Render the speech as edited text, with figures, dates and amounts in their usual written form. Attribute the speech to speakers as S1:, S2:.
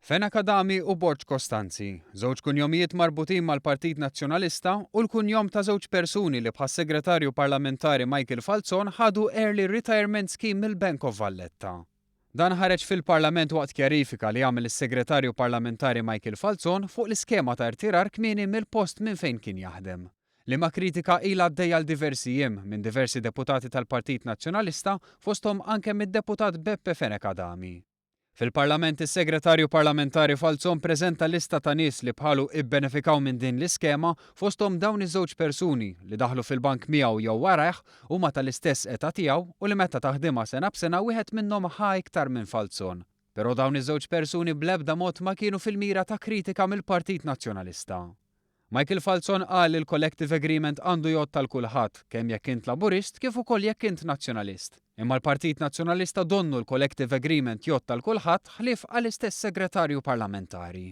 S1: Fenech Adami u Borg Costanzi, żewġ kunjomijiet marbutin mal-Partit Nazzjonalista u l-kunjom ta' żewġ persuni li bħas-Segretarju Parlamentari Michael Falzon ħadu Early Retirement Scheme mill-Bank of Valletta. Dan ħareġ fil-Parlament waqt kjarifika li għamel is-Segretarju Parlamentari Michael Falzon fuq l-iskema ta' rtirar kmieni mill-post minn fejn kien jaħdem. Liema kritika ilha għaddejja għal diversi jiem minn diversi deputati tal-Partit Nazzjonalista fosthom anke mid-Deputat Beppe Fenech Adami. Fil-Parlament is-Segretarju Parlamentari Falzon preżenta lista ta' nies li bħalu ibbenefikaw minn din l-iskema fosthom dawn iż-żewġ persuni li daħlu fil-bank miegħu jew warajh, huma tal-istess età tiegħu u li meta taħdimha sena b'sena wieħed minnhom ħa iktar minn Falzon. Però dawn iż-żewġ persuni bl-ebda mod ma kienu fil-mira ta' kritika mill-Partit Nazzjonalista. Michael Falzon qal li l-collective agreement għandu jgħodd għal kulħadd, kemm jekk int Laburist kif ukoll jekk int Nazzjonalist. Imma l-Partit Nazzjonalista donnu l-collective agreement jgħodd għal kulħadd ħlief għall-istess Segretarju Parlamentari.